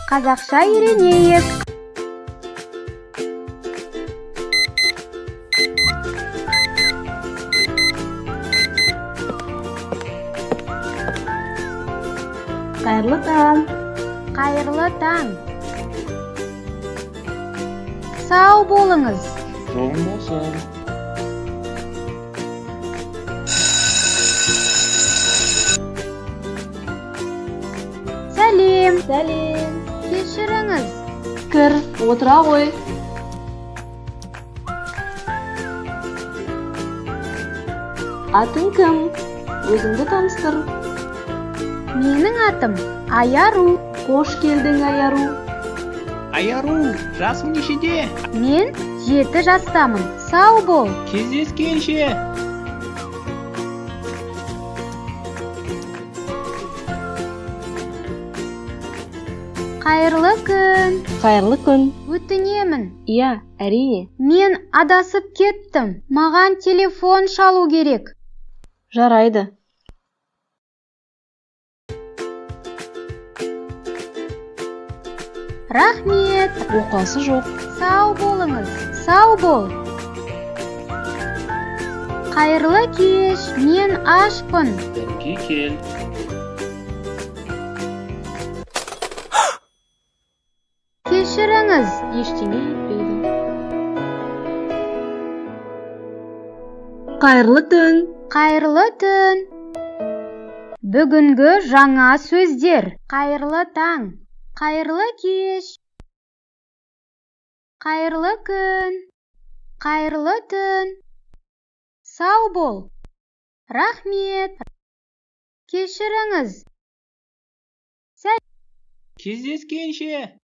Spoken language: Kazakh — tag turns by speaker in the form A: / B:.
A: Қазақша үйренейік.
B: Қайырлы таң.
A: Қайырлы таң. Сау болыңыз.
C: Жолың болсын.
A: Сәлем.
B: Сәлем.
A: Кешіріңіз.
B: Кір, отыра ғой. Атың кім? Өзіңді таныстыр.
A: Менің атым Аяру.
B: Қош келдің, Аяру.
D: Аяру, жасың нешеде?
A: Мен 7 жастамын. Сау бол.
D: Кездескенше.
A: Қайырлы күн.
B: Қайырлы күн.
A: Өтінемін.
B: Иә, әрине.
A: Мен адасып кеттім. Маған телефон шалу керек.
B: Жарайды.
A: Рахмет.
B: Оқасы жоқ.
A: Сау болыңыз. Сау бол. Қайырлы кеш. Мен ашпын.
C: Дәмге кел.
A: Кешіріңіз.
B: Ештеңе етпейді. Қайырлы түн.
A: Қайырлы түн. Бүгінгі жаңа сөздер. Қайырлы таң. Қайырлы кеш. Қайырлы күн. Қайырлы түн. Сау бол. Рахмет. Кешіріңіз.
D: Кездескенше.